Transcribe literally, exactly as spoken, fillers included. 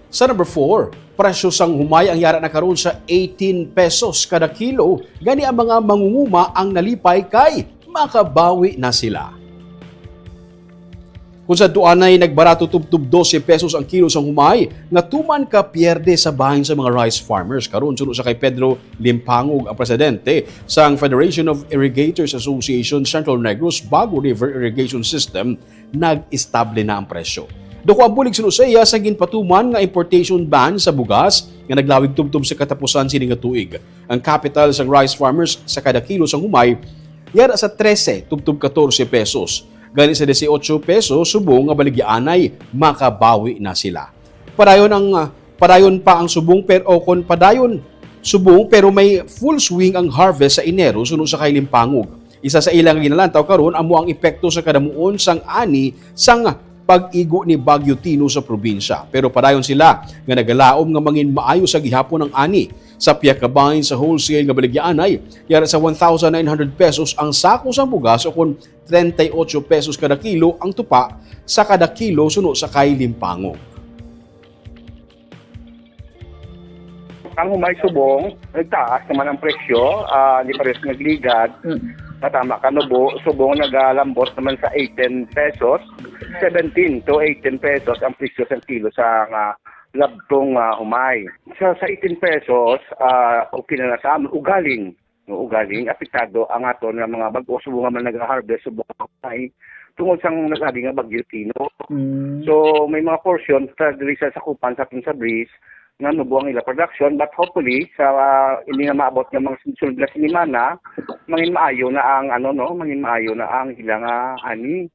Sa number four, presyo sang humay ang yara na karon sa eighteen pesos kada kilo. Gani ang mga mangunguma ang nalipay kay makabawi na sila. Kung sa duanay nagbarato tubtob dose pesos ang kilo sang humay, nga tuman ka pierde sa bahin sa mga rice farmers. Karon, suno sa kay Pedro Limpangog, ang presidente sang Federation of Irrigators Association Central Negros Bago River Irrigation System, nag-estable na ang presyo. Daku ang bulig suno sa iya sa ginpatuman nga importation ban sa bugas nga naglawig tubtob sa katapusan sini nga tuig. Ang capital sang rice farmers sa kada kilo sang humay yara sa trese tubtob katorse pesos. Gani sa dieciocho pesos subong nga baligyaanay, makabawi na sila. Padayon ang, ah, padayon pa ang subong, pero, o kon padayon subong, pero may full swing ang harvest sa Enero suno sa kay Limpangog. Isa sa ilang ginalantaw karon amo ang epekto sa kadamuon sang ani sang pag-igo ni Bagyo Tino sa probinsya. Pero padayon sila nga nagalaom nga mangin maayo sa gihapon ang ani. Sa pihak ka bahin sa wholesale nga baligyaanay, yara sa one thousand nine hundred pesos ang sako sang bugas, o kon treinta y ocho pesos kada kilo ang tupa sa kada kilo suno sa kay Limpangog. Ang humay subong, nagtaas naman ang presyo, ah, di pares nagligad. Mm. Natama ka, nubo, subong nagalambot naman sa eighteen pesos, seventeen to eighteen pesos ang presyo sa kilo sa nga labtong ah, humay. Sa, sa eighteen pesos, ah, okay na na sa amin. Ugaling, no, ugaling, apektado ang aton nga mga bag-o subong nga man nag-harvest subong humay tungod sang nagadi nga Bagyo Tino. Mm. So, may mga portion sa diri sa sakupan sa aton sa Breeze nga nubo ang ila production, but hopefully sa ah, hindi na maabot ng mga sunod na sinimana, mangin maayo na ang ano, no, mangin maayo na ang ilang ah, ani.